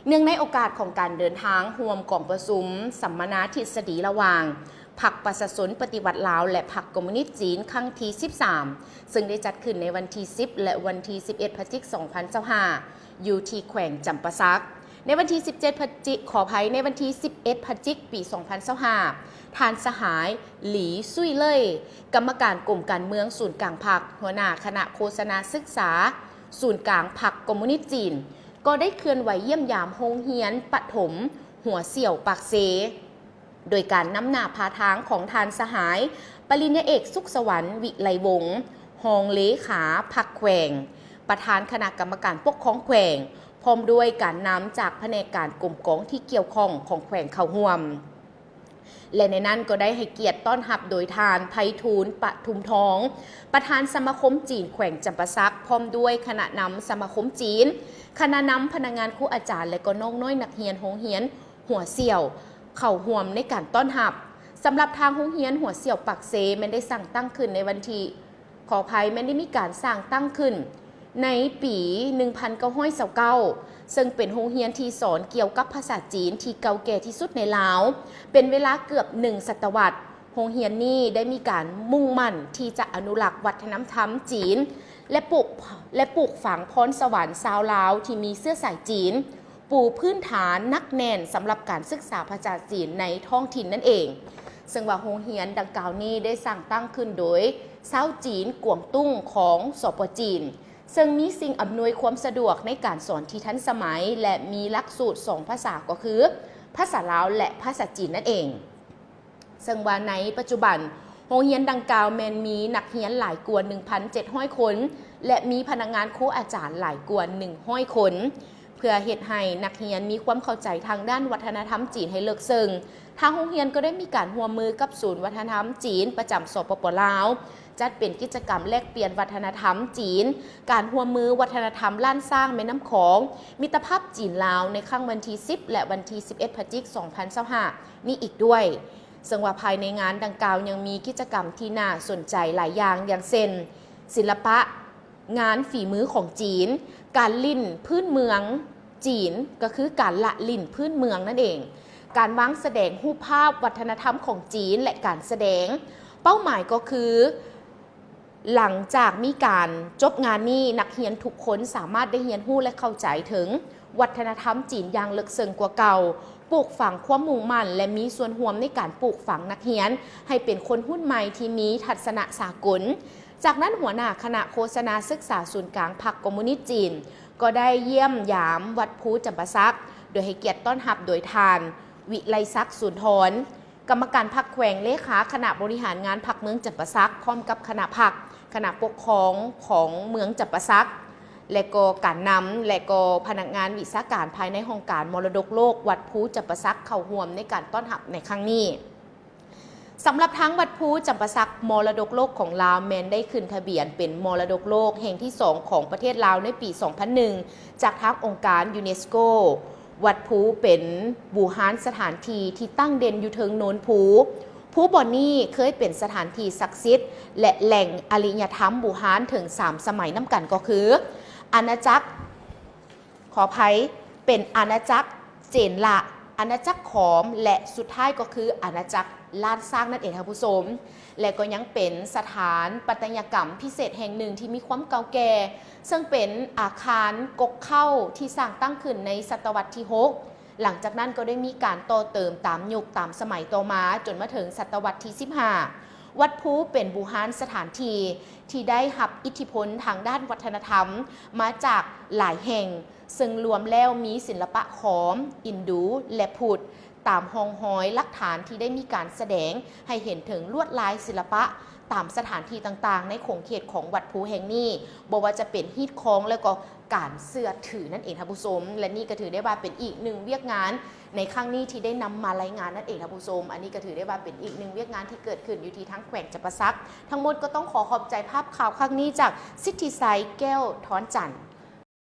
ເນື່ອງໃນໂອກາດຂອງການເດີນທາງຮ່ວມກອງປະຊຸມສຳມະນາທິດສະດີລະຫວ່າງພັກປະຊາຊົນປະຕິວັດລາວ ແລະ ພັກຄອມມູນິດຈີນ ຄັ້ງທີສິບສາມ ເຊິ່ງໄດ້ຈັດຂຶ້ນໃນວັນທີສິບ ແລະ ວັນທີສິບເອັດ ພະຈິກ ສອງພັນຊາວຫ້າ ຢູ່ທີ່ແຂວງຈຳປາສັກ. ໃນວັນທີສິບເຈັດ ພະຈິກ, ຂໍອະໄພ, ໃນວັນທີສິບເອັດ ພະຈິກ ປີສອງພັນຊາວຫ້າ ທ່ານສະຫາຍ ຫຼີ ຊຸຍເລີຍ ກຳມະການກົມການເມືອງສູນກາງພັກ, ຫົວໜ້າຄະນະໂຄສະນາສຶກສາສູນກາງພັກຄອມມູນິດຈີນ ກໍໄດ້ເຄື່ອນໄຫວຢ້ຽມຢາມໂຮງຮຽນປະຖົມຫົວສ່ຽວປາກເຊ ໂດຍການນຳໜ້າພາທາງຂອງທ່ານສະຫາຍ ປະລິນຍາເອກ ສຸກສະຫວັນ ວິໄລວົງ ຮອງເລຂາພັກແຂວງ, ປະທານຄະນະກຳມະການປົກຄອງແຂວງ, ພ້ອມດ້ວຍການນຳຈາກພະແນກການກົມກອງທີ່ກ່ຽວຂ້ອງຂອງແຂວງເຂົ້າຮ່ວມ. ແລະ ໃນນັ້ນກໍໄດ້ໃຫ້ກຽດຕ້ອນຮັບໂດຍທ່ານ ໄພທູນ ປະທຸມທອງ ປະທານສະມາຄົມຈີນແຂວງຈຳປາສັກ ພ້ອມດ້ວຍຄະນະນຳສະມາຄົມຈີນ, ຄະນະນຳພະນັກງານ, ຄູອາຈານ ແລະ ກໍນ້ອງນ້ອຍນັກຮຽນໂຮງຮຽນຫົວສ່ຽວ ເຂົ້າຮ່ວມໃນການຕ້ອນຮັບ. ສຳລັບທາງໂຮງຮຽນຫົວສ່ຽວປາກເຊ ແມ່ນໄດ້ສ້າງຕັ້ງຂຶ້ນໃນວັນທີ ຂໍອະໄພ, ແມ່ນໄດ້ມີການສ້າງຕັ້ງຂຶ້ນໃນປີໜຶ່ງພັນເກົ້າຮ້ອຍຊາວເກົ້າ ເຊິ່ງເປັນໂຮງຮຽນທີ່ສອນກ່ຽວກັບພາສາຈີນທີ່ເກົ່າແກ່ທີ່ສຸດໃນລາວ ເປັນເວລາເກືອບໜຶ່ງສັດຕະວັດ. ໂຮງຮຽນນີ້ໄດ້ມີການມຸ່ງໝັ້ນທີ່ຈະອະນຸລັກວັດທະນະທຳຈີນ ແລະ ປູກ, ແລະ ປູກຝັງພອນສະຫວັນຊາວລາວທີ່ມີເຊື້ອສາຍຈີນ ປູພື້ນຖານໜັກແໜ້ນສຳລັບການສຶກສາພາສາຈີນໃນທ້ອງຖິ່ນນັ້ນເອງ. ເຊິ່ງວ່າໂຮງຮຽນດັ່ງກ່າວນີ້ໄດ້ສ້າງຕັ້ງຂຶ້ນໂດຍຊາວຈີນກວາງຕຸ້ງຂອງ ສປ ຈີນ, ເຊິ່ງມີສິ່ງອຳນວຍຄວາມສະດວກໃນການສອນທີ່ທັນສະໄໝ ແລະ ມີຫຼັກສູດສອງພາສາ ກໍຄືພາສາລາວ ແລະ ພາສາຈີນນັ້ນເອງ. ເຊິ່ງວ່າໃນປັດຈຸບັນ ໂຮງຮຽນດັ່ງກ່າວແມ່ນມີນັກຮຽນຫຼາຍກວ່າໜຶ່ງພັນເຈັດຮ້ອຍຄົນ ແລະ ມີພະນັກງານຄູອາຈານຫຼາຍກວ່າໜຶ່ງຮ້ອຍຄົນ. ເພື່ອເຮັດໃຫ້ນັກຮຽນມີຄວາມເຂົ້າໃຈທາງດ້ານວັດທະນະທຳຈີນໃຫ້ເລິກເຊິ່ງ, ທາງໂຮງຮຽນກໍໄດ້ມີການຮ່ວມມືກັບສູນວັດທະນະທຳຈີນປະຈຳ ສປປ ລາວ, ຈັດເປັນກິດຈະກຳແລກປ່ຽນວັດທະນະທຳຈີນ, ການຮ່ວມມືວັດທະນະທຳລ້ານຊ້າງແມ່ນ້ຳຂອງ, ມິດຕະພາບຈີນລາວ ໃນຄັ້ງວັນທີສິບ ແລະ ວັນທີສິບເອັດ ພະຈິກ ສອງພັນຊາວຫ້າ ນີ້ອີກດ້ວຍ. ເຊິ່ງວ່າພາຍໃນງານດັ່ງກ່າວຍັງມີກິດຈະກຳທີ່ໜ້າສົນໃຈຫຼາຍຢ່າງ, ຢ່າງເຊັ່ນ ສິລະປະງານຝີມືຂອງຈີນ, ການຫຼິ້ນພື້ນເມືອງຈີນ ກໍຄືການລະຫຼິ້ນພື້ນເມືອງນັ້ນເອງ, ການວາງສະແດງຮູບພາບວັດທະນະທຳຂອງຈີນ ແລະ ການສະແດງ. ເປົ້າໝາຍກໍຄື ຫຼັງຈາກມີການຈົບງານນີ້, ນັກຮຽນທຸກຄົນສາມາດໄດ້ຮຽນຮູ້ ແລະ ເຂົ້າໃຈເຖິງວັດທະນະທຳຈີນຢ່າງເລິກເຊິ່ງກວ່າເກົ່າ, ປູກຝັງຄວາມມຸ່ງໝັ້ນ ແລະ ມີສ່ວນຮ່ວມໃນການປູກຝັງນັກຮຽນໃຫ້ເປັນຄົນຮຸ່ນໃໝ່ທີ່ມີທັດສະນະສາກົນ. ຈາກນັ້ນ, ຫົວໜ້າຄະນະໂຄສະນາສຶກສາສູນກາງພັກຄອມມູນິດຈີນ ກໍໄດ້ຢ້ຽມຢາມວັດພູຈຳປາສັກ ໂດຍໃຫ້ກຽດຕ້ອນຮັບໂດຍທ່ານ ວິໄລສັກ ສູນທອນ ກຳມະການພັກແຂວງ, ເລຂາຄະນະບໍລິຫານງານພັກເມືອງຈຳປາສັກ ພ້ອມກັບຄະນະພັກ, ຄະນະປົກຄອງຂອງເມືອງຈຳປາສັກ ແລະ ກໍການນຳ ແລະ ກໍພະນັກງານວິຊາການພາຍໃນຫ້ອງການມໍລະດົກໂລກວັດພູຈຳປາສັກ ເຂົ້າຮ່ວມໃນການຕ້ອນຮັບໃນຄັ້ງນີ້. ສຳລັບທາງວັດພູຈຳປາສັກ ມໍລະດົກໂລກຂອງລາວ ແມ່ນໄດ້ຂຶ້ນທະບຽນເປັນມໍລະດົກໂລກແຫ່ງທີສອງຂອງປະເທດລາວໃນປີສອງພັນໜຶ່ງ ຈາກທາງອົງການຢູເນສໂກ. ວັດພູເປັນບູຮານສະຖານທີ່ທີ່ຕັ້ງເດັ່ນຢູ່ເທິງໂນນພູ. ພູບ່ອນນີ້ເຄີຍເປັນສະຖານທີ່ສັກສິດ ແລະ ແຫຼ່ງອາລິຍະທຳບູຮານເຖິງສາມສະໄໝນຳກັນ ກໍຄື ອານາຈັກ ຂໍອະໄພ, ເປັນອານາຈັກເຈນລະ, ອານາຈັກຂອມ ແລະ ສຸດທ້າຍກໍຄືອານາຈັກລ້ານຊ້າງນັ້ນເອງ ທ່ານຜູ້ຊົມ. ແລະ ກໍຍັງເປັນສະຖານປັດຕະຍາກຳພິເສດແຫ່ງໜຶ່ງທີ່ມີຄວາມເກົ່າແກ່, ເຊິ່ງເປັນອາຄານກົກເຄົ້າທີ່ສ້າງຕັ້ງຂຶ້ນໃນສະຕະວັດທີຫົກ. ຫຼັງຈາກນັ້ນກໍໄດ້ມີການຕໍ່ເຕີມຕາມຍຸກຕາມສະໄໝຕໍ່ມາ ຈົນມາເຖິງສະຕະວັດທີສິບຫ້າ. ວັດພູເປັນບູຮານສະຖານທີ່ທີ່ໄດ້ຮັບອິດທິພົນທາງດ້ານວັດທະນະທຳມາຈາກຫຼາຍແຫ່ງ, ເຊິ່ງລວມແລ້ວມີສິລະປະຂອມ, ອິນດູ ແລະ ພຸດ, ຕາມຮ່ອງຮອຍຫຼັກຖານທີ່ໄດ້ມີການສະແດງໃຫ້ເຫັນເຖິງລວດລາຍສິລະປະຕາມສະຖານທີ່ຕ່າງໆໃນຂົງເຂດຂອງວັດພູແຫ່ງນີ້, ບໍ່ວ່າຈະເປັນຮີດຄອງ ແລະ ກໍການເຊື່ອຖືນັ້ນເອງ ທ່ານຜູ້ຊົມ. ແລະ ນີ້ກໍຖືໄດ້ວ່າເປັນອີກໜຶ່ງວຽກງານໃນຄັ້ງນີ້ທີ່ໄດ້ນຳມາລາຍງານນັ້ນເອງ ທ່ານຜູ້ຊົມ. ອັນນີ້ກໍຖືໄດ້ວ່າເປັນອີກໜຶ່ງວຽກງານທີ່ເກີດຂຶ້ນຢູ່ທີ່ທາງແຂວງຈຳປາສັກ. ທັງໝົດກໍຕ້ອງຂໍຂອບໃຈພາບຂ່າວຄັ້ງນີ້ຈາກສິດທິໄຊ ແກ້ວທອນຈັນ.